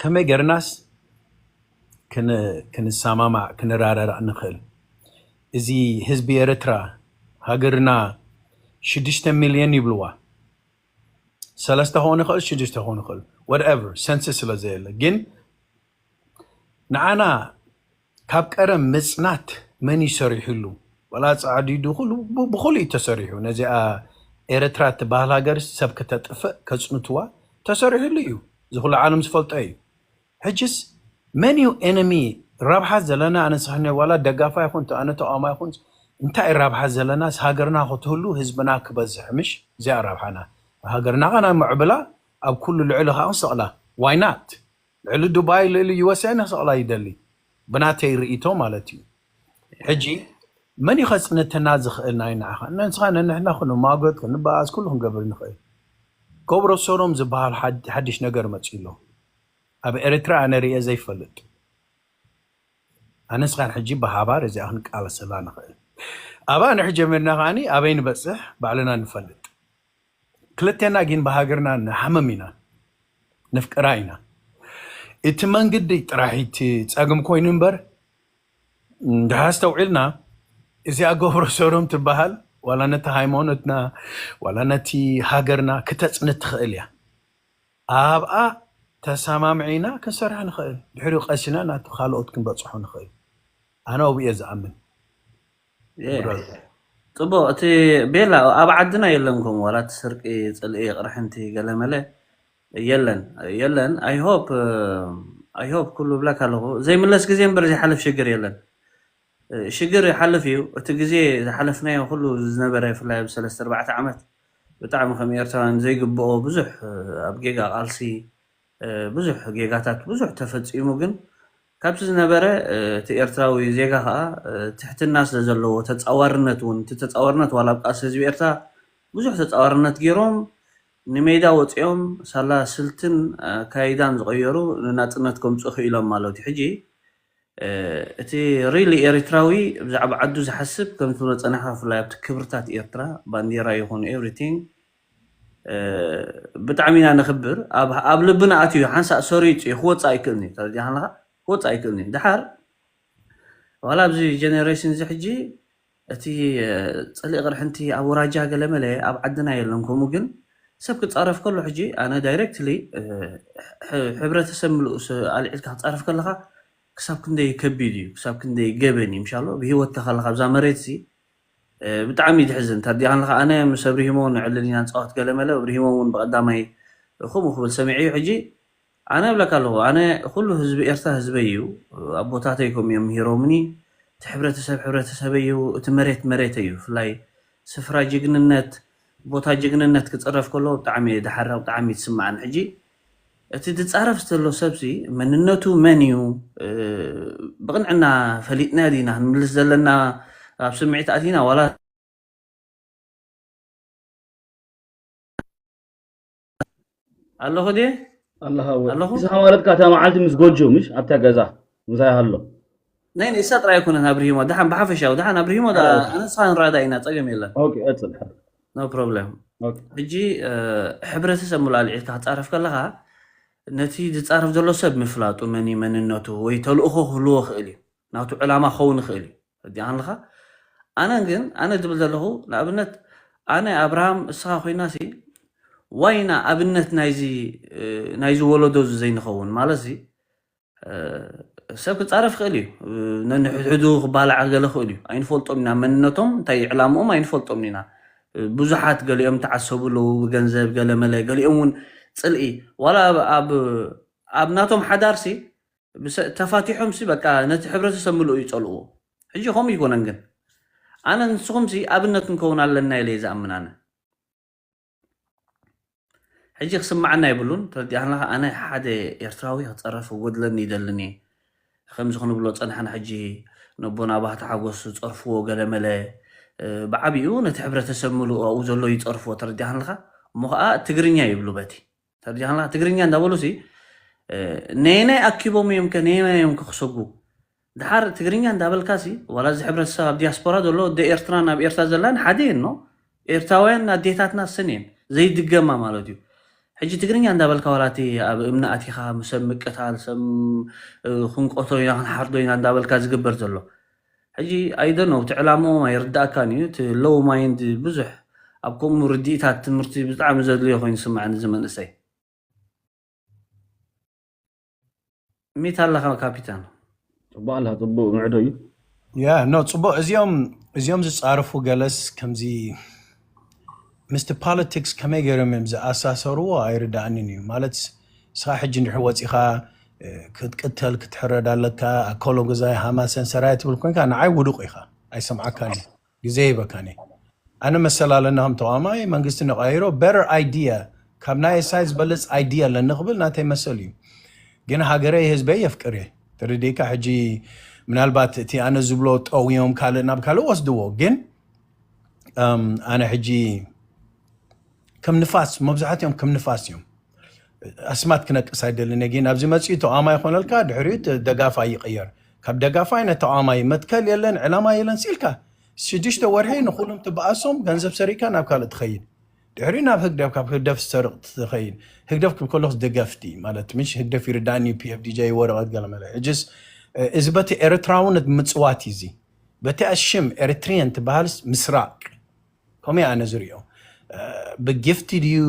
ከመይ ገርናስ ክን- ክንሰማማዕ ክንራራራእ ንኽእል? እዚ ህዝቢ ኤርትራ ሃገርና ሽዱሽተ ሚልዮን ይብልዋ፣ ሰለስተ ክኾን ይኽእል፣ ሽዱሽተ ክኾን ይኽእል፣ whatever ሰንስ ስለ ዘየለ ግን ንዓና ካብ ቀደም ምጽናት መን እዩ ሰሪሕሉ? ወላ ጻዕዲ ድኹሉ ብ- ብኹሉ እዩ ተሰሪሑ። ነዚኣ ኤርትራ ትበሃል ሃገር ሰብ ከተጥፍእ ከጽንትዋ ተሰሪሕሉ እዩ። እዚ ኩሉ ዓለም ዝፈልጦ እዩ። ሕጅስ መን እዩ ኤነሚ? ረብሓ ዘለና ኣነ ስሕነ ዋላ ደጋፋ ይኹን ኣነ ተቃዋማ ይኹን እንታይ ረብሓ ዘለና ሃገርና ክትህሉ ህዝብና ክበዝሕ ምሽ እዚኣ ረብሓና። ሃገርና ኸና ምዕብላ ኣብ ኩሉ ልዕሊ ከዓ ሰቕላ ዋይናት ልዕሊ ዱባይ ልዕሊ ዩኤስኤ ነሰቕላ ይደሊ ብናተይ ርእይቶ ማለት እዩ። ሕጂ መን እዩ ከፅንተና ዝኽእል? ናይ ንዓኻ ንስኻ ነንሕና ክንማጎት ክንበኣስ ኩሉ ክንገብር ንኽእል። ገብረ ሰዶም ዝበሃል ሓድ- ሓድሽ ነገር መፅኡ ኣሎ። ኣብ ኤርትራ ኣነ ርእየ ዘይፈልጥ። ኣነ ንስኻን ሕጂ ብሓባር እዚኣ ክንቃለሰላ ንኽእል። ኣብኣ ንሕ ጀሚርና ከዓኒ ኣበይ ንበፅሕ ባዕልና ንፈልጥ። ክልቴና ግን ብሃገርና ንሓምም ኢና፣ ነፍቅራ ኢና። እቲ መንግዲ ጥራሕ እቲ ፀግም ኮይኑ እምበር እንድሕር ኣስተውዒልና እዚኣ ገብረ ሰዶም ትበሃል ዋላ ነቲ ሃይማኖትና ዋላ ነቲ ሃገርና ክተፅንት ትኽእል እያ። ኣብኣ ተሰማምዒና ክንሰርሕ ንኽእል፣ ድሕሪኡ ቀሲና ናቱ ካልኦት ክንበፅሖ ንኽእል። ኣነ ኣብኡ እየ ዝኣምን። ጽቡቅ። እቲ ቤላ ኣብ ዓድና የለን ከምኡ ዋላ እቲ ስርቂ፣ ጽልኢ፣ ቅርሕንቲ፣ ገለመለ የለን የለን። I hope I hope ኩሉ ብለካ ኣለኹ ዘይምለስ ግዜ እምበር ዘይሓልፍ ሽግር የለን። ሽግር ይሓልፍ እዩ። እቲ ግዜ ዝሓለፍናዮ ኩሉ ዝነበረ ብፍላይ ኣብ ሰለስተ ኣርባዕተ ዓመት ብጣዕሚ ከም ኤርትራውያን ዘይግብኦ ብዙሕ ኣብ ጌጋ ቃልሲ ብዙሕ ጌጋታት ብዙሕ ተፈጺሙ ግን ካብቲ ዝነበረ እቲ ኤርትራዊ ዜጋ ከዓ ትሕትና ስለ ዘለዎ ተፃዋርነት እውን እቲ ተፃዋርነት ዋላ ኣብ ቃልሲ ህዝቢ ኤርትራ ብዙሕ ተፃዋርነት ገይሮም ንሜዳ ወፂኦም ሳላ ስልትን ኣካይዳን ዝቐየሩ ንናፅነት ከምፁ ክኢሎም ማለት እዩ ሕጂ እቲ ሪሊ ኤሪትራዊ ብዛዕባ ዓዱ ዝሓስብ ከም ትብሎ ፀናሕካ ብፍላይ ኣብቲ ክብርታት ኤርትራ ባንዴራ ይኹን ኤቭሪቲንግ ብጣዕሚ ኢና ነኽብር ኣብ ልብና ኣትዩ ሓንሳእ ሰሪፁ ክወፅእ ኣይክእልን እዩ ተረዲኻ ኣለካ ክወፅእ ኣይክእልን እዩ ድሓር ዋላ ኣብዚ ጀነሬሽን እዚ ሕጂ እቲ ፅልኢ ቅርሕንቲ ኣብ ወራጃ ገለመለ ኣብ ዓድና የለን ከምኡ ግን ሰብ ክፃረፍ ከሎ ሕጂ ኣነ ዳይሬክትሊ ሕብረተሰብ ምልኡ ኣልዒልካ ክፃረፍ ከለካ ክሳብ ክንደይ ከቢድ እዩ ክሳብ ክንደይ ገበን እዩ ምሻሎ ብሂወት ተኸለካ ኣብዛ መሬት ሲ ብጣዕሚ እዩ ዝሕዝን ተዲኣ ከለካ ኣነ ምስ ኣብሪሂሞ ንዕልል ኢና ንፃወት ገለ መለ ኣብሪሂሞ እውን ብቀዳማይ ከምኡ ክብል ሰሚዐ እዩ ሕጂ ኣነ እብለካ ኣለኹ ኣነ ኩሉ ህዝቢ ኤርትራ ህዝበይ እዩ ኣቦታተይ ከምኡ እዮም ምሂሮምኒ እቲ ሕብረተሰብ ሕብረተሰበይ እዩ እቲ መሬት መሬተይ እዩ ብፍላይ ስፍራ ጅግንነት ቦታ ጅግንነት ክፅረፍ ከሎ ብጣዕሚ እየ ዝሓርቕ ብጣዕሚ እዩ ዝስማዓኒ ሕጂ እቲ ዝፃረፍ ዘሎ ሰብሲ መንነቱ መን እዩ ብቕንዕና ፈሊጥናዮ ዲና ክንምልስ ዘለና ኣብ ስምዒት ኣቲና ዋላ ኣለኹ ድየ ኣለኻ ወይ ኣለኹ ንስኻ ማለት እታ መዓልቲ ምስ ጎጆ ምሽ ኣብታ ገዛ ምሳይ ሃሎ ናይ ንእሳ ጥራይ ኣይኮነን ኣብርሂሞ ደሓን ብሓፈሻዊ ደሓን ኣብርሂሞ ኣነ ንስኻ ንረዳእ ኢና ፀገም የለን ኦኬ ቀፅል ሓር no problem ኦኬ ሕጂ ሕብረተሰብ ሙሉ ኣልዒልካ ክፃረፍ ከለኻ ነቲ ዝፃረፍ ዘሎ ሰብ ምፍላጡ መን እዩ መንነቱ ወይ ተልእኾ ክህልዎ ይኽእል እዩ ናቱ ዕላማ ክኸውን ይኽእል እዩ ረዲኣን ኣለኻ ኣነ ግን ኣነ ዝብል ዘለኹ ንኣብነት ኣነ ኣብርሃም እስኻ ኮይና ሲ ዋይና ኣብነት ናይዚ ናይዚ ወለዶ እዚ ዘይንኸውን ማለት ሲ ሰብ ክፃረፍ ክእል እዩ ነንሕድሕዱ ክባላዓ ገለ ክእል እዩ ኣይንፈልጦም ኢና መንነቶም እንታይ ዕላምኦም ኣይንፈልጦም ኢና ብዙሓት ገሊኦም ተዓሰቡ ኣለዉ ብገንዘብ ገለ መለ ገሊኦም እውን ፅልኢ ዋላ ኣብ ናቶም ሓዳር ሲ ተፋቲሖም ሲ በቃ ነቲ ሕብረተሰብ ምልኡ ይፀልእዎ ሕጂ ከምኡ ይኮነን ግን ኣነ ንስኹም ሲ ኣብነት ክንከውን ኣለና ኢለ ዝኣምን ኣነ ሕጂ ክስማዓና ይብሉን ተረዲኣና ኣነ ሓደ ኤርትራዊ ክፀረፍ ጎድለኒ ይደልን እየ ከምዚ ክንብሎ ፀናሕና ሕጂ ነቦና ባህታ ሓጎስ ዝፀርፍዎ ገለመለ ብዓብኡ ነቲ ሕብረተሰብ ምልኡ ኣብኡ ዘሎ ይፀርፍዎ ተረዲኣንልካ እሞ ከዓ ትግርኛ ይብሉ በቲ ተረዲኻ ትግርኛ እንዳበሉ ሲ ነየናይ ኣኪቦም እዮም ከ ነየናይ እዮም ክሰጉ ድሓር ትግርኛ እንዳበልካ ሲ ዋላ እዚ ሕብረተሰብ ኣብ ዲያስፖራ ዘሎ ወደ ኤርትራን ኣብ ኤርትራ ዘላን ሓደ እየን ኖ ኤርትራውያን ኣዴታትና ስን እየን ዘይድገማ ማለት እዩ ሕጂ ትግርኛ እንዳበልካ ዋላ እቲ ኣብ እምኒ ኣቲኻ ሰብ ምቅታል ሰብ ክንቆቶ ኢና ክንሓርዶ ኢና እንዳበልካ ዝግበር ዘሎ ሕጂ ኣይደኖ እቲ ዕላምኦም ኣይርዳእካን እዩ እቲ ሎው ማይንድ ብዙሕ ኣብ ከምኡ ርድኢታት ትምህርቲ ብጣዕሚ ዘድልዮ ኮይኑ ዝስማዕኒ እዚ መንእሰይ ሚት ኣለኻ ካፒታን ፅቡቅ ኣለካ ፅቡቅ ምዕዶ እዩ ያ ኖ ፅቡቅ እዚኦም እዚኦም ዝፃረፉ ገለስ ከምዚ ምስቲ ፖለቲክስ ከመይ ገይሮም እዮም ዝኣሳሰርዎ ኣይርዳእንን እዩ ማለት ስኻ ሕጂ እንድሕር ወፂኻ ክትቅተል ክትሕረድ ኣለካ ኣኮሎ ገዛይ ሃማሰን ሰራይ ትብል ኮንካ ንዓይ ውዱቅ ኢኻ ኣይሰምዓካን ግዜ ይበካኒ ኣነ መሰል ኣለና ከም ተቋማይ መንግስቲ ንቀይሮ better idea ካብ ናይ ሳይ ዝበልፅ idea ኣለኒ ክብል ናተይ መሰል እዩ ግን ሃገረይ ህዝበይ የፍቅር እየ ተረዲእካ ሕጂ ምናልባት እቲ ኣነ ዝብሎ ጠውዮም ካልእ ናብ ካልእ ወስድዎ ግን ኣነ ሕጂ ከም ንፋስ መብዛሕትኦም ከም ንፋስ እዮም ኣስማት ክነቅስ ኣይደልን ግን ኣብዚ መፅኡ ተቃማይ ይኮነልካ ድሕሪኡ ደጋፋይ ይቅየር ካብ ደጋፋይ ነተቃማይ መትከል የለን ዕላማ የለን ሲልካ ሽዱሽተ ወርሒ ንኩሎም ትበኣሶም ገንዘብ ሰሪካ ናብ ካልእ ትኸይድ ድሕሪ ናብ ህግደፍ ካብ ህግደፍ ዝሰርቅ ትኸይድ ህግደፍ ክብል ከለኩስ ደገፍቲ ማለት ምሽ ህግደፍ ይርዳእኒ ፒኤፍዲጂ ወረቀት ገለመለ ሕጅስ እዚ በቲ ኤርትራውነት ምፅዋት እዩ እዚ በቲ ኣሽም ኤሪትሪያን ትበሃልስ ምስራቅ ከምኡ ኣነ ዝሪኦ ብጊፍቲ ድዩ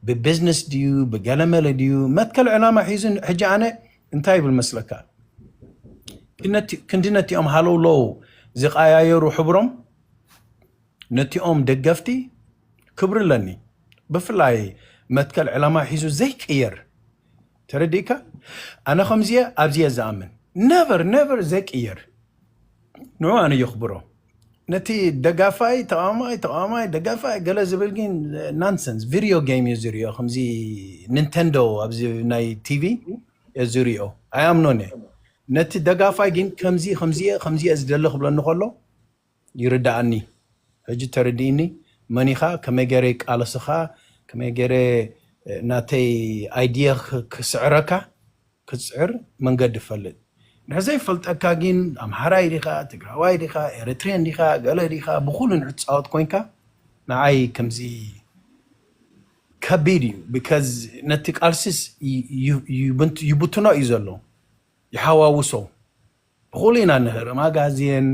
ብቢዝነስ ድዩ ብገለመለ ድዩ መትከል ዕላማ ሒዙ ሕጂ ኣነ እንታይ ይብል መስለካ ክንዲ ነቲኦም ሃለው ለው ዝቀያየሩ ሕብሮም ነቲኦም ደገፍቲ ክብሪ ኣለኒ ብፍላይ መትከል ዕላማ ሒዙ ዘይቅየር ተረዲእካ ኣነ ከምዚየ ኣብዚየ ዝኣምን ነቨር ነቨር ዘይቅየር ንዑ ኣነ የኽብሮ ነቲ ደጋፋይ ተቃማይ ተቃማይ ደጋፋይ ገለ ዝብል ግን ናንሰንስ ቪድዮ ጌም እዩ ዝሪኦ ከምዚ ኒንተንዶ ኣብዚ ናይ ቲቪ ዝሪኦ ኣያምኖን ነቲ ደጋፋይ ግን ከምዚ ከምዚ ከምዚ ዝደሊ ክብለኒ ከሎ ይርዳኣኒ ሕጂ ተረዲእኒ መኒኻ ከመይ ገይረ ይቃለስኻ ከመይ ገይረ ናተይ idea ክስዕረካ ክፅዕር መንገዲ ፈልጥ ንሕ ዘይፈልጠካ ግን ኣምሓራይ ዲኻ ትግራዋይ ዲኻ ኤሪትሪያን ዲኻ ገለ ዲኻ ብኩሉ ንሕትፃወት ኮንካ ንዓይ ከምዚ ከቢድ እዩ because ነቲ ቃልሲስ ይብትኖ እዩ ዘሎ ይሓዋውሶ ብኩሉ ኢና ንህር ማጋዜን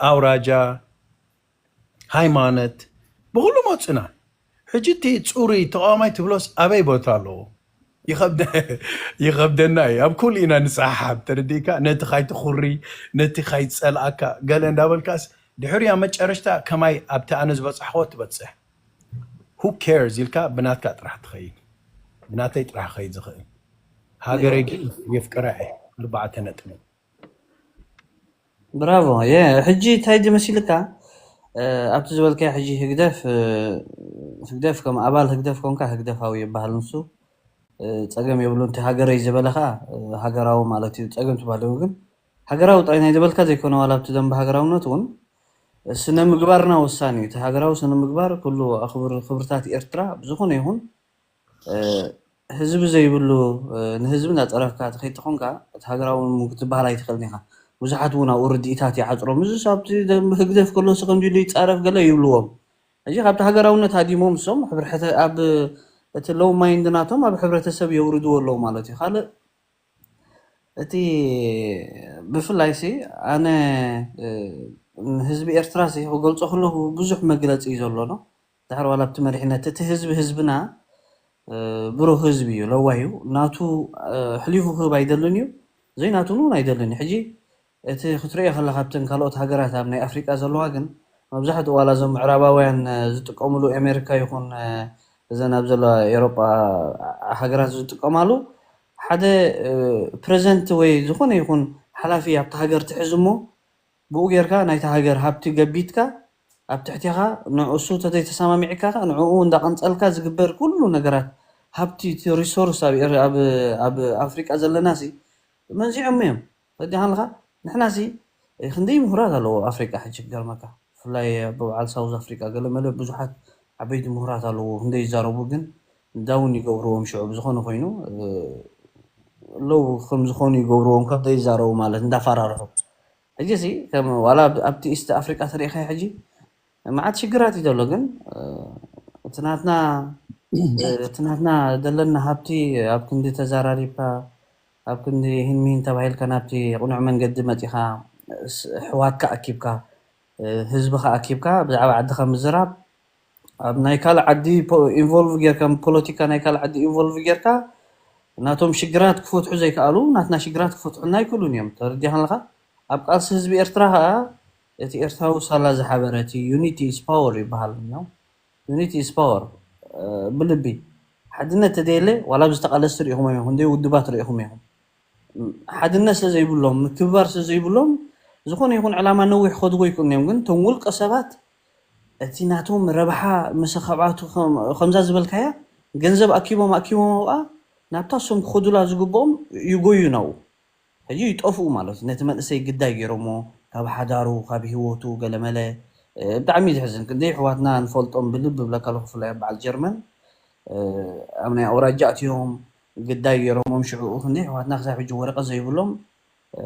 ኣውራጃ ሃይማኖት ብኩሉ መፁና ሕጂ እቲ ፅሩይ ተቃዋማይ ትብሎስ ኣበይ ቦታ ኣለዎ ይኸብደና እዩ ኣብ ኩሉ ኢና ንፀሓሓብ ተረዲእካ ነቲ ካይትኩሪ ነቲ ካይፀልኣካ ገለ እንዳበልካስ ድሕሪያ መጨረሽታ ከማይ ኣብቲ ኣነ ዝበፃሕዎ ትበፅሕ who cares ኢልካ ብናትካ ጥራሕ ትኸይድ ብናተይ ጥራሕ ክኸይድ ዝኽእል ሃገረይ ግን የፍቅራ እየ ኣርባዕተ ነጥቢ ብራቮ የ ሕጂ እንታይ ድመሲልካ ኣብቲ ዝበልካዮ ሕጂ ህግደፍ ህግደፍ ከም ኣባል ህግደፍ ኮንካ ህግደፋዊ ይበሃል ንሱ ጸገም የብሉ እቲ ሃገረይ ዝበለ ከዓ ሃገራዊ ማለት እዩ ጸገም ትበሃል ግን ሃገራዊ ጥራይ ናይ ዝበልካ ዘይኮነ ዋላ ኣብቲ ደንበ ሃገራውነት እውን ስነ ምግባርና ወሳኒ እዩ እቲ ሃገራዊ ስነ ምግባር ኩሉ ክብርታት ኤርትራ ብዝኾነ ይኹን ህዝቢ ዘይብሉ ንህዝቢ እንዳፀረፍካ ትኸይድ ተኾንካ እቲ ሃገራዊ ክትበሃል ኣይትኽእልን ኢኻ ብዙሓት እውን ኣብኡ ርድኢታት ይዓፅሮም እዚ ኣብቲ ህግደፍ ከሎ ስኸምዚ ኢሉ ይፃረፍ ገለ ይብልዎም ሕጂ ካብቲ ሃገራውነት ሃዲሞም እሶም ኣብ እቲ ሎው ማይንድ ናቶም ኣብ ሕብረተሰብ የውርድዎ ኣለዉ ማለት እዩ ካልእ እቲ ብፍላይ ሲ ኣነ ንህዝቢ ኤርትራ ሲ ክገልፆ ከለኹ ብዙሕ መግለፂ እዩ ዘሎኖ ድሕር ዋላ ኣብቲ መሪሕነት እቲ ህዝቢ ህዝብና ብሩህ ህዝቢ እዩ ለዋህ እዩ ናቱ ሕሊፉ ክህብ ኣይደልን እዩ ዘይናቱ እውን ኣይደልን እዩ ሕጂ እቲ ክትሪኦ ከለካ ኣብተን ካልኦት ሃገራት ኣብ ናይ ኣፍሪቃ ዘለዋ ግን መብዛሕትኡ ዋላ እዞም ምዕራባውያን ዝጥቀምሉ ኣሜሪካ ይኹን እዘን ኣብ ዘለዋ ኤሮጳ ሃገራት ዝጥቀማሉ ሓደ ፕሬዘንት ወይ ዝኾነ ይኹን ሓላፊ ኣብቲ ሃገር ትሕዝ እሞ ብኡ ጌርካ ናይቲ ሃገር ሃብቲ ገቢትካ ኣብ ትሕቲኻ ንእሱ ተዘይተሰማሚዕካ ንዕኡ እንዳቐንፀልካ ዝግበር ኩሉ ነገራት ሃብቲ እቲ ሪሶርስ ኣብ ኣፍሪቃ ዘለና ሲ መንዚዖም እዮም ፈዲኻ ኣለኻ ንሕና ሲ ክንደይ ምሁራት ኣለዎ ኣፍሪቃ ሕጂ ክገርመካ ብፍላይ በበዓል ሳውዝ ኣፍሪቃ ገለ መለ ብዙሓት ዓበይቲ ምሁራት ኣለዎ ክንደይ ይዛረቡ ግን ዳውን ይገብርዎም ሽዑ ብዝኾነ ኮይኑ ለው ከም ዝኾኑ ይገብርዎም ካብ ዘይዛረቡ ማለት እንዳፈራርሑ ሕጂ ሲ ከም ዋላ ኣብቲ ኢስት ኣፍሪቃ ተሪኢኻ ሕጂ መዓት ሽግራት እዩ ዘሎ ግን እቲ ናትና እቲ ናትና ዘለና ሃብቲ ኣብ ክንዲ ተዘራሪብካ፣ ኣብ ክንዲ ሂን ሚን ተባሂልካ ናብቲ ቅኑዕ መንገዲ መጺኻ፣ ስ-፣ ኣሕዋትካ ኣኪብካ፣ ህዝብኻ ኣኪብካ ብዛዕባ ዓድኻ ምዝራብ፣ ኣብ ናይ ካልእ ዓዲ ፖ-፣ ኢንቮልቭ ጌርካ፣ ፖለቲካ ናይ ካልእ ዓዲ ኢንቮልቭ ጌርካ፣ ናቶም ሽግራት ክፈትሑ ዘይከኣሉ፣ ናትና ሽግራት ክፈትሑልና ኣይክእሉን እዮም። ተረዲኻ ኣለኻ? ኣብ ቃልሲ ህዝቢ ኤርትራ ኸኣ፣ እቲ ኤርትራዊ ሳላ ዝሓበረ፣ እቲ ዩኒቲ ኢዝ ፓወር ይበሃል። ዩኒቲ ኢዝ ፓወር፣ ብልቢ ሓድነት ተደየለ፣ ዋላ ኣብዚ ተቓለስቲ ርኢኹም ኢኹም፣ ክንደይ ውድባት ርኢኹም ኢኹም። ሓድነት ስለ ዘይብሎም፣ ምክብባር ስለ ዘይብሎም፣ ዝኾነ ይኹን ዕላማ ነዊሕ ክኸድዎ ይክእሉ እዮም። ግን እቶም ውልቀ ሰባት፣ እቲ ናቶም ረብሓ ምስ ካብኣቱ ከም-፣ ከምዛ ዝበልካያ፣ ገንዘብ ኣኪቦም፣ ኣኪቦም ኣብኣ፣ ናብታ እሶም ክኸዱላ ዝግብኦም ይጎዩ ናብኡ። ሕጂ ይጠፍኡ ማለት እዩ። ነቲ መንእሰይ ግዳይ ገይሮሞ፣ ካብ ሓዳሩ፣ ካብ ህይወቱ፣ ገለመለ፣ እ፣ ብጣዕሚ እዩ ዘሕዝን። ክንደይ ኣሕዋትና ንፈልጦም ብልቢ ብለካ ኣለኹ፣ ብፍላይ ኣብ በዓል ጀርመን፣ እ፣ ኣብ ናይ ኣውራጃ ኣትዮም ግዳይ ገይሮሞም፣ ሽዕኡ ክንደይ ኣሕዋትና ክሳብ ሕጂ ወረቐት ዘይብሎም፣ እ፣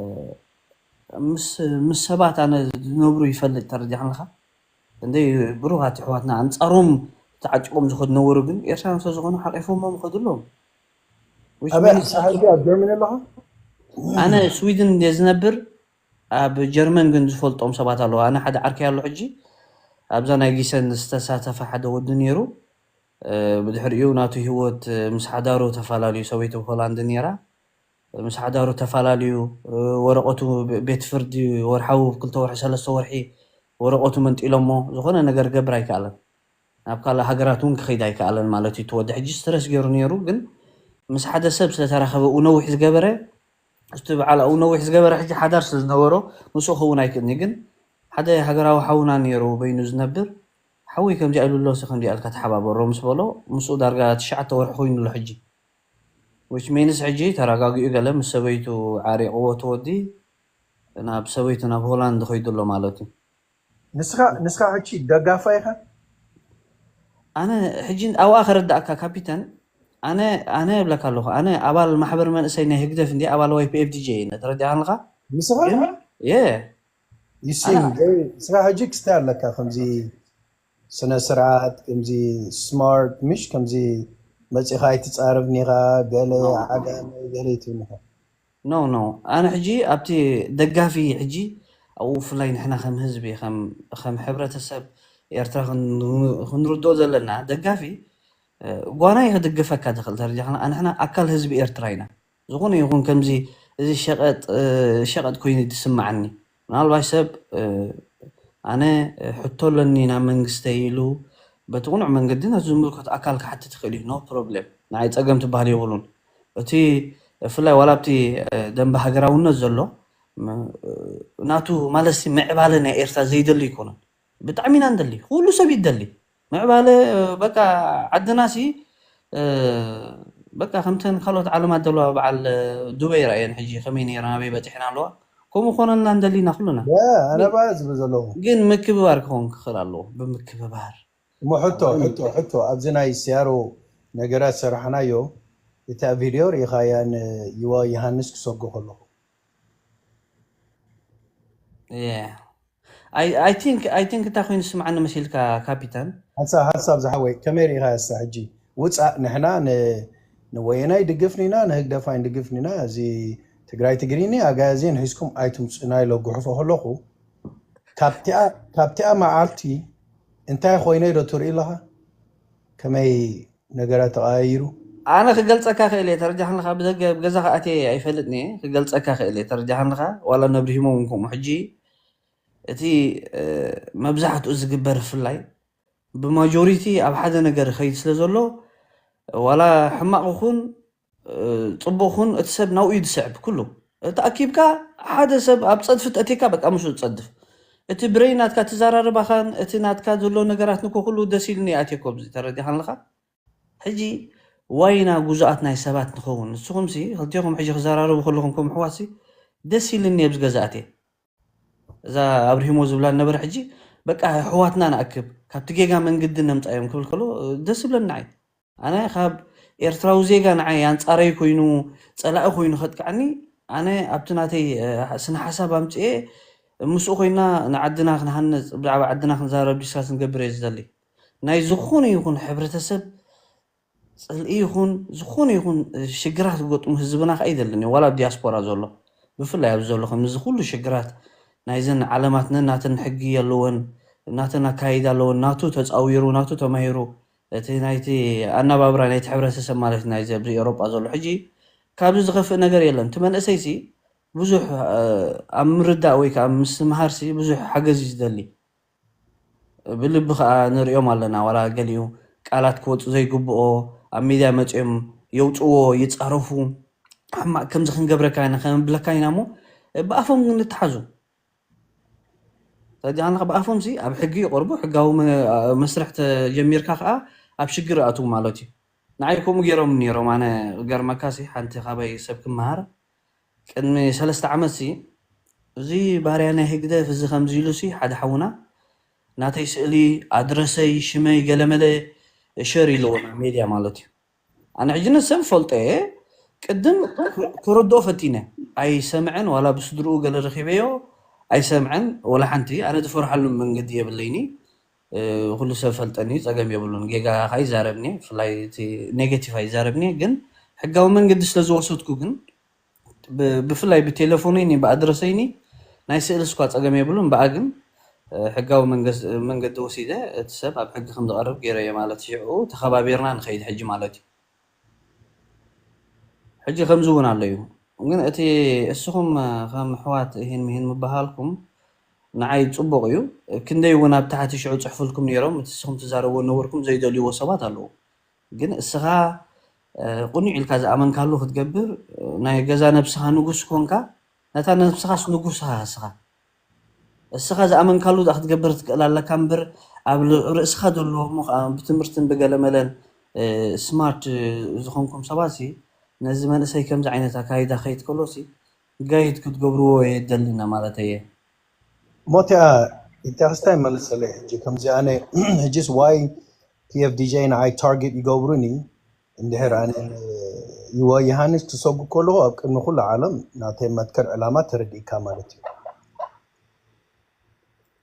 ምስ፣ ምስ ሰባት ኣነ ዝነብሩ ይፈልጥ፣ ተረዲኻ ኣለኻ? ክንደይ ብሩኻት ኣሕዋትና ኣንጻሮም ተዓጢቖም ዝኸዱ ነበሩ፣ ግን ኤርትራውያን ስለ ዝኾኑ ሓቒፎሞም ይኸዱ ኣለዉ። Which ኣበይ means ሕጂ ኣብ ጀርመን ኣለኻ? ኣነ ስዊድን እንደ ዝነብር፣ ኣብ ጀርመን ግን ዝፈልጦም ሰባት ኣለዉ። ኣነ ሓደ ዓርከይ ኣሎ ሕጂ፣ ኣብዛ ናይ ጊሰን ዝተሳተፈ ሓደ ወዲ ነይሩ። እ፣ ብድሕሪኡ ናቱ ህይወት፣ እ፣ ምስ ሓዳሩ ተፈላለዩ፣ ሰበይቱ ሆላንድ ነይራ። ምስ ሓዳሩ ተፈላለዩ፣ እ፣ ወረቐቱ ብ-፣ ቤት ፍርዲ ወርሓዊ፣ ክልተ ወርሒ፣ ሰለስተ ወርሒ ወረቐቱ መንጢሎሞ፣ ዝኾነ ነገር ክገብር ኣይከኣለን። ናብ ካልእ ሃገራት እውን ክኸይድ ኣይከኣለን ማለት እዩ። እቲ ወዲ ሕጂ ስትረስ ገይሩ ነይሩ፣ ግን ምስ ሓደ ሰብ ስለተራኸበ፣ ኡ ነዊሕ ዝገበረ፣ እቲ በዓል ኣብኡ ነዊሕ ዝገበረ ሕጂ ሓዳር ስለ ዝነበሮ፣ ምስኡ ክኸውን ኣይክእልኒ። ግን ሓደ ሃገራዊ ሓውና ነይሩ በይኑ ዝነብር፣ ሓወይ ከምዚኣ ኢሉ ኣሎ፣ ሲ ከምዚኣ ኢልካ ተሓባበሮ ምስ በሎ፣ ምስኡ ዳርጋ ትሽዓተ ወርሒ ኮይኑ ኣሎ ሕጂ። Which means ሕጂ ተረጋጊኡ ገለ ምስ ሰበይቱ ዓሪቕዎ እቲ ወዲ ናብ ሰበይቱ ናብ ሆላንድ ኸይዱ ኣሎ ማለት እዩ። ንስኻ፣ ንስኻ ሕጂ ደጋፋ ኢኻ? ኣነ ሕጂ ኣብኣ ከረዳእካ ካፒተን፣ ኣነ፣ ኣነ እብለካ ኣለኹ፣ ኣነ ኣባል ማሕበር መንእሰይ ናይ ህግደፍ እንዲ ኣባል ዋይ ፒ ኤፍ ዲ ጄ እየ፣ ተረዲኣካ ኣለኻ? ንስኻ? ግን፣ የ፣ you seem ኣነ very፣ ንስኻ ሕጂ ክስታይ ኣለካ፣ ከምዚ ስነ ስርዓት፣ ከምዚ ስማርት፣ ምሽ ከምዚ መጺኻ ኣይትጻረፍን ኢኻ፣ ገለ ኣዎ። ዓጋመ ገለ ኣይትብል ኢኻ። ኖ፣ ኖ። ኣነ ሕጂ ኣብቲ ደጋፊ ሕጂ ኣብኡ ብፍላይ ንሕና ከም ህዝቢ፣ ከም፣ ከም ሕብረተሰብ ኤርትራ ክን-፣ ክንርድኦ ዘለና ደጋፊ፣ እ፣ ጓናይ ክድግፈካ ዝኽእል ደረጃ፣ ንሕና ኣካል ህዝቢ ኤርትራ ኢና። ዝኾነ ይኹን ከምዚ እዚ ሸቐጥ፣ እ፣ ሸቐጥ ኮይኑ ዝስምዓኒ። ምናልባሽ ሰብ፣ እ፣ ኣነ፣ እ፣ ሕቶ ኣለኒ ናብ መንግስተይ ኢሉ በቲ ቅኑዕ መንገዲ ነቲ ዝምልከቶ ኣካል ክሓትት ይኽእል እዩ። ኖ ፕሮብሌም። ንዓይ ጸገም ትበሃል የብሉን። እቲ ብፍላይ ዋላ ኣብቲ፣ እ፣ ደንበ ሃገራውነት ዘሎ፣ ም-፣ እ፣ ናቱ ማለትሲ ምዕባለ ናይ ኤርትራ ዘይደሊ ኣይኮነን። ብጣዕሚ ኢና ንደሊ። ኩሉ ሰብ ይደሊ። ምዕባለ፣ እ፣ በቃ ዓድናሲ፣ እ፣ በቃ ከምተን ካልኦት ዓለማት ዘለዋ በዓል፣ እ፣ ዱበይ ርኣየን ሕጂ ከመይ ነይረን፣ ኣበይ በጺሐን ኣለዋ። ከምኡ ክኾነልና ንደሊ ኢና ኩልና። ያ፣ ኣነ ግን፣ በኣ ዝብል ዘለኹ። ግን ምክብባር ክኸውን ክኽእል ኣለዎ። ብምክብባር። እሞ ሕቶ፣ ሕቶ፣ ሕቶ፣ ኣብዚ ናይ ሲያሮ ነገራት ሰራሕናዮ፣ እታ ቪድዮ ርኢኻያ ንይዋ ዮሃንስ ክሰጎ ከለኹ። የ። I፣ I think፣ I think እንታይ ኮይኑ ዝስምዓኒ መሲልካ ካፒታን? ሓንሳብ፣ ሓንሳብ ዝሓወይ፣ ከመይ ርኢኻ እስታ ሕጂ? ውጻእ፣ ንሕና ን-፣ ንወየናይ ድግፍን ኢና፣ ንህግደፍ ኣይንድግፍን ኢና። እዚ ትግራይ ትግሪኒ ኣጋያዜን ሒዝኩም ኣይትምጹና ኢለ ጉሕፎ ከለኹ፣ ካብቲኣ፣ ካብቲኣ መዓልቲ እንታይ ኮይነ ዶ ትርኢ ኣለኻ? ከመይ ነገራት ተቐያይሩ? ኣነ ክገልጸካ ክእል እየ፣ ተረጃ ከለኻ ብደገ፣ ብገዛ ከኣትየ ኣይፈልጥን እየ፣ ክገልጸካ ክእል እየ፣ ተረጃ ከለኻ ዋላ ነብርሂሞም እውን ከምኡ። ሕጂ እቲ፣ እ፣ መብዛሕትኡ ዝግበር ብፍላይ ብማጆሪቲ ኣብ ሓደ ነገር ይኸይድ ስለ ዘሎ፣ ዋላ ሕማቕ ይኹን፣ እ፣ ጽቡቕ ይኹን፣ እቲ ሰብ ናብኡ እዩ ዝስዕብ ኩሉ። ተኣኪብካ ሓደ ሰብ ኣብ ጸድፊ ተእቲካ በቃ ምስኡ ትጸድፍ። እቲ ብረይ ናትካ ትዘራረባኻን እቲ ናትካ ዘሎ ነገራት ንኮ ኩሉ ደስ ኢሉኒ ኣትየኮ ኣብዚ ተረዲኻ ኣለኻ። ሕጂ ዋይና ጉዙኣት ናይ ሰባት ንኸውን። ንስኹምሲ ክልቴኹም ሕጂ ክዘራረቡ ከለኹም ከም ኣሕዋትሲ ደስ ኢሉኒ ኣብዚ ገዛ ኣትየ። እዛ ኣብርሂሞ ዝብላ ነበረ ሕጂ በቃ ኣሕዋትና ንኣክብ፣ ካብቲ ጌጋ መንገዲ ነምጻዮም ክብል ከሎ ደስ ይብለኒ ንዓይ። ኣነ ካብ ኤርትራዊ ዜጋ ንዓይ ኣንጻረይ ኮይኑ፣ ጸላኢ ኮይኑ ከጥቅዓኒ፣ ኣነ ኣብቲ ናተይ፣ እ፣ ስነ ሓሳብ ኣምጽኤ ምስኡ ኮይና ንዓድና ክንሃንጽ፣ ብዛዕባ ዓድና ክንዛረብ ዲስካስ ክንገብር እየ ዝደሊ። ናይ ዝኾነ ይኹን ሕብረተሰብ ፅልኢ ይኹን ዝኾነ ይኹን ሽግራት ዝገጥሙ ህዝብና ከ ኣይደልን እዩ። ዋላ ኣብ ዲያስፖራ ዘሎ ብፍላይ ኣብዚ ዘሎ ከምዚ ኩሉ ሽግራት ናይዘን ዓለማት ነናተን ሕጊ ኣለወን፣ ናተን ኣካይዳ ኣለወን። ናቱ ተፃዊሩ ናቱ ተማሂሩ እቲ ናይቲ ኣናባብራ ናይቲ ሕብረተሰብ ማለት ናይዚ ኣብዚ ኤውሮጳ ዘሎ ሕጂ ካብዚ ዝኸፍእ ነገር የለን። እቲ መንእሰይሲ ብዙሕ ኣብ ምርዳእ ወይ ከዓ ምስትምሃርሲ ብዙሕ ሓገዝ እዩ ዝደሊ። ብልቢ ከዓ ንሪኦም ኣለና። ዋላ ገሊኡ ቃላት ክወፁ ዘይግብኦ ኣብ ሚድያ መፂኦም የውፅዎ ይፃረፉ። ሕማቅ ከምዚ ክንገብረካ ኢና ከመብለካ ኢና እሞ ብኣፎም ግን ንተሓዙ። ተጃንካ ብኣፎም ሲ ኣብ ሕጊ ይቀርቡ። ሕጋዊ መስርሕ ተጀሚርካ ከዓ ኣብ ሽግር ኣትዉ ማለት እዩ። ንዓይ ከምኡ ገይሮም ነይሮም። ኣነ ገርመካ ሲ ሓንቲ ካባይ ሰብ ክመሃር ቅድሚ ሰለስተ ዓመት ሲ እዚ ባርያ ናይ ህግደፍ እዚ ከምዚ ኢሉ ሲ ሓደ ሓውና ናተይ ስእሊ ኣድረሰይ ሽመይ ገለመለ ሸር ኢልዎ ናብ ሜድያ ማለት እዩ። ኣነ ሕጂ ነሰብ ፈልጦ እየ። ቅድም ክረድኦ ፈቲነ ኣይሰምዐን ዋላ ብስድርኡ ገለ ረኺበዮ ኣይሰምዐን። ወላ ሓንቲ ኣነ ዝፈርሓሉ መንገዲ የብለይኒ። ኩሉ ሰብ ፈልጠኒ ጸገም የብሉን። ጌጋ ኣይዛረብኒ ብፍላይ እቲ ኔጌቲቭ ኣይዛረብኒ። ግን ሕጋዊ መንገዲ ስለ ዝወሰድኩ ግን ብፍላይ ብቴሌፎነይኒ ብኣድረሰይኒ ናይ ስእሊ ስኳ ጸገም የብሉን። ብኣ ግን ሕጋዊ መንገዲ ወሲደ እቲ ሰብ ኣብ ሕጊ ከም ዝቐርብ ገይረ እየ ማለት ሽዑ ተኸባቢርና ንኸይድ ሕጂ ማለት እዩ። ሕጂ ከምዚ እውን ኣሎ እዩ። ግን እቲ እስኹም ከም ኣሕዋት እሂን ምሂን ምበሃልኩም ንዓይ ጽቡቕ እዩ። ክንደይ እውን ኣብ ታሕቲ ሽዑ ጽሕፉልኩም ነይሮም እቲ እስኹም ትዛረብዎ ነበርኩም ዘይደልይዎ ሰባት ኣለዉ። ግን እስኻ ቁኑዕ ኢልካ ዝኣመንካሉ ክትገብር ናይ ገዛ ነብስኻ ንጉስ ኮንካ ነታ ነብስኻስ ንጉስኻ እስኻ እስኻ ዝኣመንካሉ ዳ ክትገብር ትክእል ኣለካ እምበር ኣብ ርእስኻ ዘለዎ እሞ ከዓ ብትምህርትን ብገለመለን ስማርት ዝኾንኩም ሰባት ነዚ መንእሰይ ከምዚ ዓይነት ኣካይዳ ከይድ ከሎ ጋይድ ክትገብርዎ የደልና ማለት እየ። ሞቲያ ኢንተርስታይ መልሰለይ ሕጂ ከምዚ ኣነ ሕጂስ ዋይ ፒኤፍዲጄ ንዓይ ታርጌት ይገብሩኒ እንድሕር ኣነ ይወ ዮሃንስ ክሰጉ ከለኹ ኣብ ቅድሚ ኩሉ ዓለም ናተይ መትከል ዕላማ ተረዲእካ ማለት እዩ።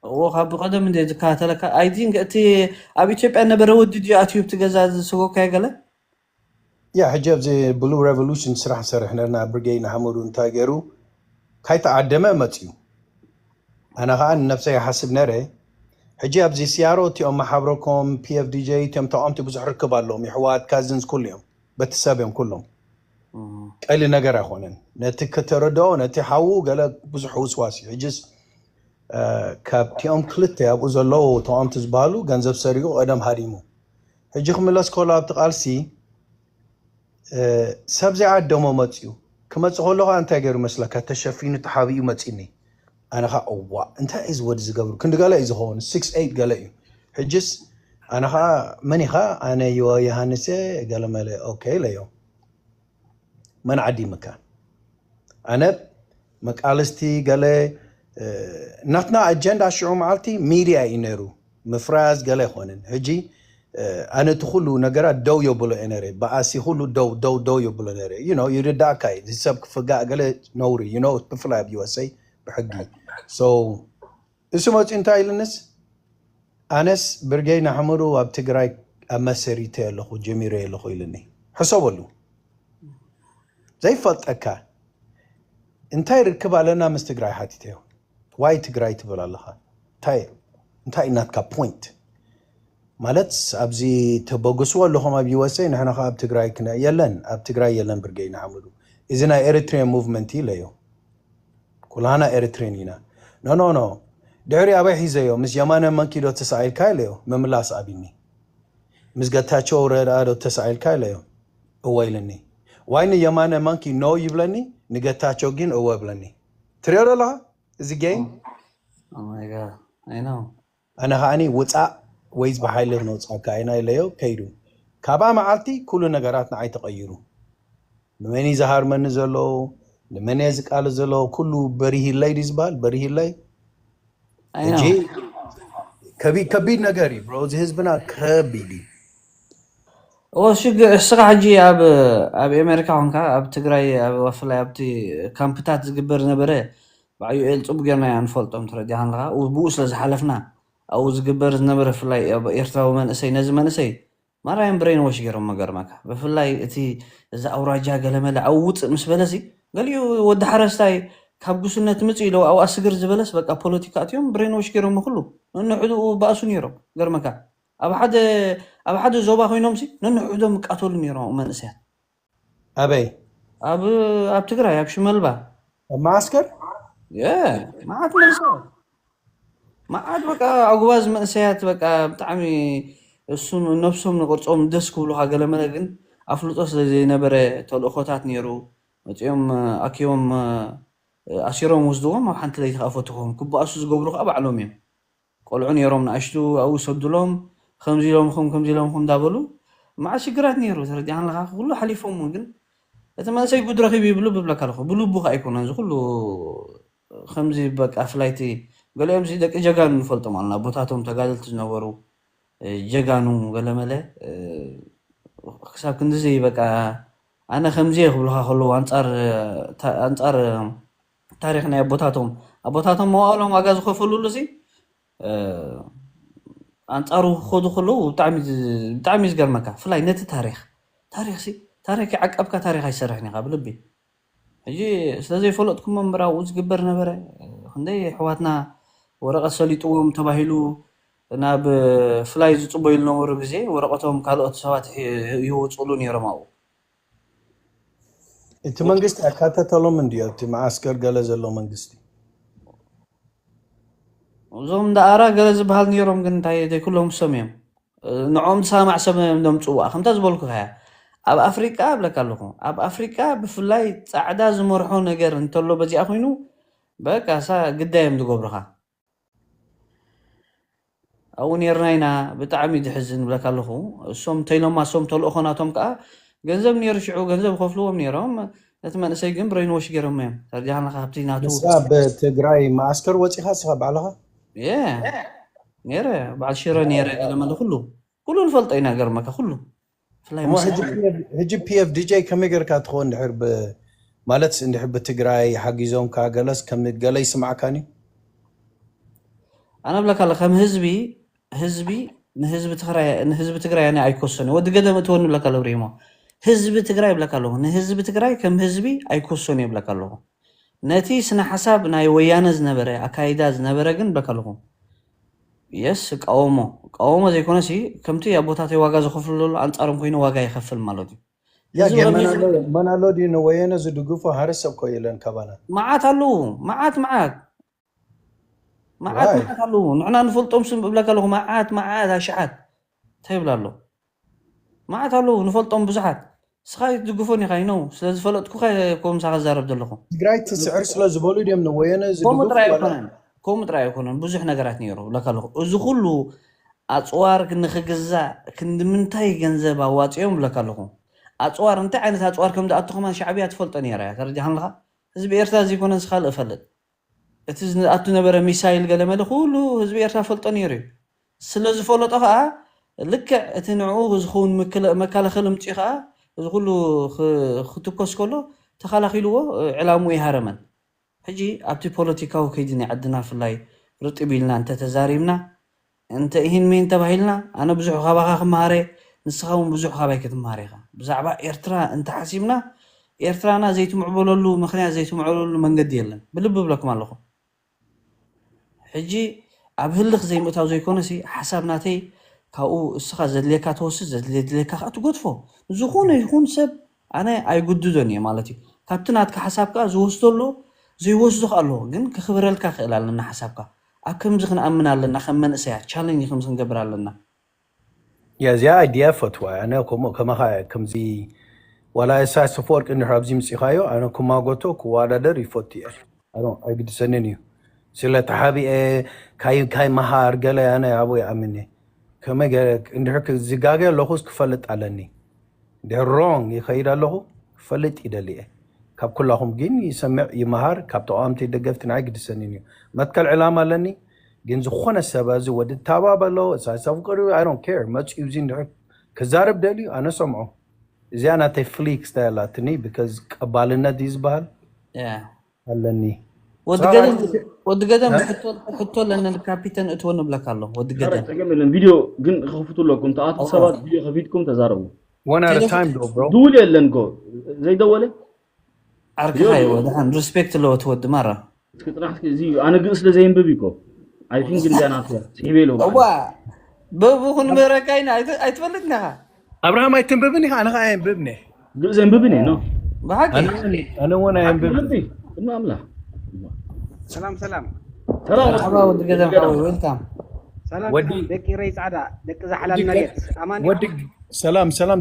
እዎ ካብ ብቀደም እንደ ዝከታተለካ ኣይቲንክ እቲ ኣብ ኢትዮጵያ ነበረ ወዲ ድዩ ኣትዩ ኣብቲ ገዛ ዝሰጎካዮ ገለ? ያ ሕጂ ኣብዚ ብሉ ሬቮሉሽን ስራሕ ንሰርሕ ነርና ብርጌድ ንሓመዱ እንታይ ገይሩ ካይተዓደመ መፅዩ ኣነ ከዓ ንነብሰይ ይሓስብ ነረ ሕጂ ኣብዚ ሲያሮ እቲኦም መሓብረኮም ፒኤፍዲጄ እቲኦም ተቃምቲ ብዙሕ ርክብ ኣለዎም የሕዋት ካዝንስ ኩሉ እዮም በቲ ሰብ እዮም ኩሎም ቀሊ ነገር ኣይኮነን ነቲ ከተረድኦ ነቲ ሓዉ ገለ ብዙሕ ውስዋስ እዩ ሕጅስ ካብቲኦም ክልተ ኣብኡ ዘለዉ ተቃምቲ ዝበሃሉ ገንዘብ ሰሪቁ ቀደም ሃዲሙ ሕጂ ክምለስ ከሎ ኣብቲ ቃልሲ ሰብ ዘይዓደሞ መፅዩ ክመፅእ ከሎ ከዓ እንታይ ገይሩ መስለካ ተሸፊኑ ተሓቢኡ መፂኒ ኣነ ከዓ እዋ እንታይ እዩ ዝወዲ ዝገብሩ ክንዲ ገለ እዩ ዝኸውን six eight ገለ እዩ ሕጅስ ኣነ ከዓ መን ኢኻ ኣነ ዮሃንስ ገለመለ ኦኬ ኢለዮ መን ዓዲምካ ኣነ መቃልስቲ ገለ ናትና ኣጀንዳ ሽዑ መዓልቲ ሚድያ እዩ ነይሩ ምፍራዝ ገለ ኣይኮነን ሕጂ ኣነ እቲ ኩሉ ነገራት ደው የብሎ እየ ነረ ብኣሲ ኩሉ ደው ደው ደው የብሎ ነረ you know ይርዳእካ እዩ ሰብ ክፍጋእ ገለ ነውሪ you know ብፍላይ ኣብ USA ብሕጊ so እሱ መፅኡ እንታይ ኢልንስ ኣነስ ብርጌድ ንሓመዱ ኣብ ትግራይ ኣብ መሰሪተ ኣለኹ ጀሚረ ኣለኹ ኢልኒ ሕሰበሉ ዘይፈልጠካ እንታይ ርክብ ኣለና ምስ ትግራይ ሓቲተዮ ዋይ ትግራይ ትብል ኣለኻ እንታይ እንታይ ናትካ point ማለት ኣብዚ ተበግስዎ ኣለኹም ኣብ USA ንሕና ከ ኣብ ትግራይ ክነ የለን ኣብ ትግራይ የለን ብርጌድ ንሓመዱ እዚ ናይ Eritrean movement ኢለዮ ኩላና ኤርትሬን ኢና no no no ድሕሪ ኣበይ ሒዘዮ ምስ የማነ መንኪ ዶ ተሳኢልካ ኢለዮ ምምላስ ኣቢኒ ምስ ገታቸው ረዳ ዶ ተሳኢልካ ኢለዮ እወ ኢልኒ ዋይ ንየማነ መንኪ no ይብለኒ ንገታቸው ግን እወ ብለኒ ትሪኦ ኣለኻ እዚ game Oh my god. I know. ኣነ ከዓኒ ውፃእ ወይስ ብሓይሊ ክነውፃካ ኢና ኢለዮ ከይዱ ካብኣ መዓልቲ ኩሉ ነገራት ንዓይ ተቐይሩ ንመን እዩ ዝሃርመኒ ዘሎ ንመን እየ ዝቃለስ ዘሎ ኩሉ በሪሂለይ ድዩ ዝበሃል በሪሂለይ I ሕጂ know. ከቢድ ከቢድ ነገር እዩ ብሮ እዚ ህዝብና ከቢድ እዩ እዎ ሽግ እስኻ ሕጂ ኣብ ኣብ ኤሜሪካ ኮንካ ኣብ ትግራይ ኣብ ብፍላይ ኣብቲ ካምፕታት ዝግበር ዝነበረ ብዓዩኤል ፅቡቅ ጌርና ኢና ንፈልጦም ተረዲኻ ኣለካ ብኡ ስለ ዝሓለፍና ኣብኡ ዝግበር ዝነበረ ብፍላይ ኣብ ኤርትራዊ መንእሰይ ነዚ መንእሰይ ማራ እዮም ብሬን ዎሽ ገይሮም መገርመካ። ብፍላይ እቲ እዚ ኣውራጃ ገለመለ ኣብ ውፅእ ምስ በለሲ ገሊኡ ወዲ ሓረስታይ ካብ ጉስነት ምፅ ኢሎ ኣብኣ ስግር ዝበለስ በቃ ፖለቲካ እትዮም ብሬን ዎሽ ገይሮም ኩሉ ነንሕድኡ ባእሱ ነይሮም። ገርመካ ኣብ ሓደ ኣብ ሓደ ዞባ ኮይኖም ሲ ነንሕዶም ይቃተሉ ነይሮም መንእሰያት። ኣበይ? ኣብ ኣብ ትግራይ ኣብ ሽመልባ ኣብ መዓስከር የ መዓት መንእሰያት መዓት በቃ ኣጉባዝ መንእሰያት በቃ ብጣዕሚ እሱም ነብሶም ንቅርጾም ደስ ክብሉካ ገለመለ ግን ኣፍልጦ ስለ ዘይነበረ ተልእኮታት ነይሩ መፂኦም ኣኪቦም ኣሲሮም ወስድዎም ኣብ ሓንቲ ለይቲ ከዓ ፈትኾም ክበኣሱ ዝገብሩ ከዓ ባዕሎም እዮም ቆልዑ ነይሮም ንኣሽቱ ኣብኡ ሰዱሎም ከምዚ ኢሎምኹም ከምዚ ኢሎምኹም እንዳበሉ መዓት ሽግራት ነይሩ ተረዲኣን ኣለካ ኩሉ ሓሊፎም ግን እቲ መንእሰይ ጉድ ረኺቡ ይብሉ ብብለካ ኣለኹ ብልቡ ከዓ ኣይኮነን እዚ ኩሉ ከምዚ በቃ ፍላይቲ ገሊኦም ዚ ደቂ ጀጋኑ ንፈልጦም ኣለና ቦታቶም ተጋደልቲ ዝነበሩ ጀጋኑ ገለመለ ክሳብ ክንድዚ በቃ ኣነ ከምዚ ክብሉካ ከለዉ ኣንፃር ኣንፃር ታሪክ ናይ ኣቦታቶም ኣቦታቶም መዋእሎም ዋጋ ዝኸፈሉሉ ሲ ኣንፃሩ ክኸዱ ከለዉ ብጣዕሚ እዩ ዝገርመካ ፍላይ ነቲ ታሪክ ታሪክ ሲ ታሪክ ይዓቀብካ ታሪክ ኣይሰርሕን ኢካ ብልቢ ሕጂ ስለዘይፈለጥኩሞ እምበር ኣብኡ ዝግበር ነበረ ክንደይ ኣሕዋትና ወረቐት ሰሊጥዎም ተባሂሉ ናብ ፍላይ ዝፅበዩ ዝነበሩ ግዜ ወረቐቶም ካልኦት ሰባት ይወፅሉ ነይሮም ኣብኡ እቲ መንግስቲ ኣካተተሎም እንድዮ እቲ መዓስከር ገለ ዘሎ መንግስቲ እዞም ደኣራ ገለ ዝበሃል ነይሮም ግን እንታይ ዘይኩሎም እሶም እዮም ንዕኦም ዝሰማዕ ሰብ እዮም ዘምፅዋ ከምታ ዝበልኩ ከያ ኣብ ኣፍሪቃ እብለካ ኣለኹ ኣብ ኣፍሪቃ ብፍላይ ፃዕዳ ዝመርሖ ነገር እንተሎ በዚኣ ኮይኑ በቃ ሳ ግዳይ እዮም ዝገብሩኻ ኣብኡ ነርና ኢና ብጣዕሚ ዝሕዝን ብለካ ኣለኹ እሶም ተይሎማ እሶም ተልእኾ ናቶም ከዓ ገንዘብ ነይሩ ሽዑ ገንዘብ ይኸፍልዎም ነይሮም ነቲ መንእሰይ ግን ብሬንዎሽ ገይሮም እዮም ተርዲኻና ካብቲ ናቱ ንስኻ ብትግራይ መዓስከር ወፂኻ ንስኻ ባዕልኻ የ ነይረ በዓል ሽረ ነይረ ገለመለ ኩሉ ኩሉ ንፈልጦ ኢና ገርመካ ኩሉ ብፍላይ እሞ ምስ ሕጂ ፒኤፍ- ሕጂ ፒኤፍዲጄ ከመይ ጌርካ ትኸውን ድሕር ብ- ማለትስ እንድሕር ብትግራይ ሓጊዞምካ ገለስ ከም ገለ ይስማዕካን እዩ ኣነ ብለካ ኣለ ከም ህዝቢ ህዝቢ ንህዝቢ ትግራይ ንህዝቢ ትግራይ ኣነ ኣይኮሰን ወዲ ገደም እትወኒ ብለካ ኣለብሪሞ ህዝቢ ትግራይ ብለካ ኣለኹ ንህዝቢ ትግራይ ከም ህዝቢ ኣይኮሰን እየ ብለካ ኣለኹ ነቲ ስነ ሓሳብ ናይ ወያነ ዝነበረ ኣካይዳ ዝነበረ ግን ብለካ ኣለኹ የስ እቃወሞ እቃወሞ ዘይኮነሲ ከምቲ ኣቦታተይ ዋጋ ዝኸፍሉ ዘሎ ኣንፃሮም ኮይኑ ዋጋ ይኸፍል ማለት እዩ ያ ህዝቢ ግን ከም መን ህዝቢ ኣሎ- መን ኣሎ ድዩ ንወየነ ዝድግፎ ሓደ ሰብ ኮ የለን ካባና መዓት ኣለዉ መዓት መዓት መዓት ዋይ መዓት ኣለዉ ንሕና ንፈልጦም ስም እብለካ ኣለኹ መዓት መዓት ኣሽሓት እንታይ ይብላ ኣሎ መዓት ኣለዉ ንፈልጦም ብዙሓት ስኻ ትድግፎን ኢኻ ይነው ስለ ዝፈለጥኩኻ ኮም ሳኻ ዝዛረብ ዘለኹ ትግራይ ትስዕር ስለ ዝበሉ ድዮም ንወየነ ከምኡ ዝድግፉ ጥራይ ዋላ ኣይኮነን ከምኡ ጥራይ ኣይኮነን ብዙሕ ነገራት ነይሩ ብለካ ኣለኹ እዚ ኩሉ ኣፅዋር ንክግዛእ ክንዲ ምንታይ ገንዘብ ኣዋፂኦም ብለካ ኣለኹ ኣፅዋር እንታይ ዓይነት ኣፅዋር ከም ዝኣቱ ከማን ሻዕብያ ትፈልጦ ነይራ እያ ተረዲኻንልካ ህዝቢ ኤርትራ ዘይኮነን ስኻልእ እፈልጥ እቲ ዝኣቱ ነበረ ሚሳይል ገለመለ ኩሉ ህዝቢ ኤርትራ ፈልጦ ነይሩ እዩ ስለ ዝፈለጦ ከዓ ልክዕ እቲ ንዕኡ ዝኸውን ምክለ- መከላኸሊ ምፅኡ ከዓ እዚ ኩሉ ክ- ክትኮስ ከሎ ተኸላኪልዎ ዕላምኡ ይሃረመን ሕጂ ኣብቲ ፖለቲካዊ ከይዲ ናይ ዓድና ፍላይ ርጥብ ኢልና እንተተዛሪብና እንተ ኢሂን ሚን ተባሂልና ኣነ ብዙሕ ካባኻ ክመሃረ ንስኻ እውን ብዙሕ ካባይ ክትመሃር ኢኻ ብዛዕባ ኤርትራ እንተሓሲብና ኤርትራና ዘይትምዕበለሉ ምክንያት ዘይትምዕበለሉ መንገዲ የለን ብልቢ ብለኩም ኣለኹ ሕጂ ኣብ ህልኽ ዘይምእታው ዘይኮነሲ ሓሳብ ናተይ ካብኡ እስኻ ዘድልየካ ትወስድ ዘድልየካ ከዓ ትገድፎ ዝኾነ ይኹን ሰብ ኣነ ኣይጉድዶን እየ ማለት እዩ ካብቲ ናትካ ሓሳብ ከዓ ዝወስዶ ኣሎ ዘይወስዶ ከዓ ኣለዎ ግን ክኽብረልካ ክእል ኣለና ሓሳብካ ኣብ ከምዚ ክንኣምን ኣለና ከም መንእሰያት ቻለንጅ ከምዚ ክንገብር ኣለና ያ እዚኣ ኣይድያ ፈትዋ ኣነ ከምኡ ከማኻ እየ። ከምዚ ዋላ ኢሳያስ ኣፈወርቂ እንድሕር ኣብዚ ምፂኻዮ ኣነ ክማጎቶ ክወዳደር ይፈቱ እየ ኣይ don't- ኣይግድሰንን እዩ ስለ ተሓቢኤ ካይ ካይ መሃር ገለ ኣነ ኣብኡ ይኣምን እየ ከመይ ገ- እንድሕር ክ- ዝጋገ ኣለኹስ ክፈልጥ ኣለኒ ድሕር ሮንግ ይኸይድ ኣለኹ ክፈልጥ ይደሊ እየ ካብ ኩላኹም ግን ይሰምዕ ይመሃር ካብ ተቃወምቲ ደገፍቲ ንዓይ ግድሰንን እዩ መትከል ዕላማ ኣለኒ ግን ዝኾነ ሰብ እዚ ወዲ ታባብ ኣሎ ኢሳያስ ኣፍወርቂ I don't care መፅኡ እዚ እንድሕር ክዛረብ ደልዩ ኣነ ሰምዖ እዚኣ ናተይ ፍሊክስ እንታይ ኣላትኒ because ቀባልነት ድዩ ዝበሃል ያ ኣለኒ ወዲ ገደም ወዲ ገደም ሕቶ ኣለኒ። ካፒተን እትዎ ንብለካ ኣሎ። ወዲ ገደም ጸገም የለን። ቪድዮ ግን ክኸፍቱ ኣለኩም። ተኣቱ ሰባት ቪድዮ ከፊትኩም ተዛረቡ። One at a time, though, bro. ድውል የለን እኮ ዘይደወለ ዓርክኻ ይዎ ደሓን ሪስፔክት ኣለዎ ትወዲ ማራ። እስኪ ጥራሕ እስኪ እዚ ኣነ ግእ ስለ ዘይንብብ እኮ I think እንዲያ ናት ስሒበ ኢሉ እዋ በብኹን ምረካይና ኣይትፈልጥና ኢኻ። ኣብርሃም ኣይትንብብን ኢኻ ኣነ ከዓ ኣይንብብን እየ። ግእ ዘንብብን እየ ነው ብሓቂ ኣነ እውን ኣይንብብ ልቢ ቅድሚ ኣምላኽ ሰላም ሰላም ሰላም ሓባ ወዲ ገደም ሓወይ ዌልካም። ሰላም ወዲ ደቂ ረይ ጻዕዳ ደቂ ዛሓላል መሬት ኣማን ወዲ ሰላም ሰላም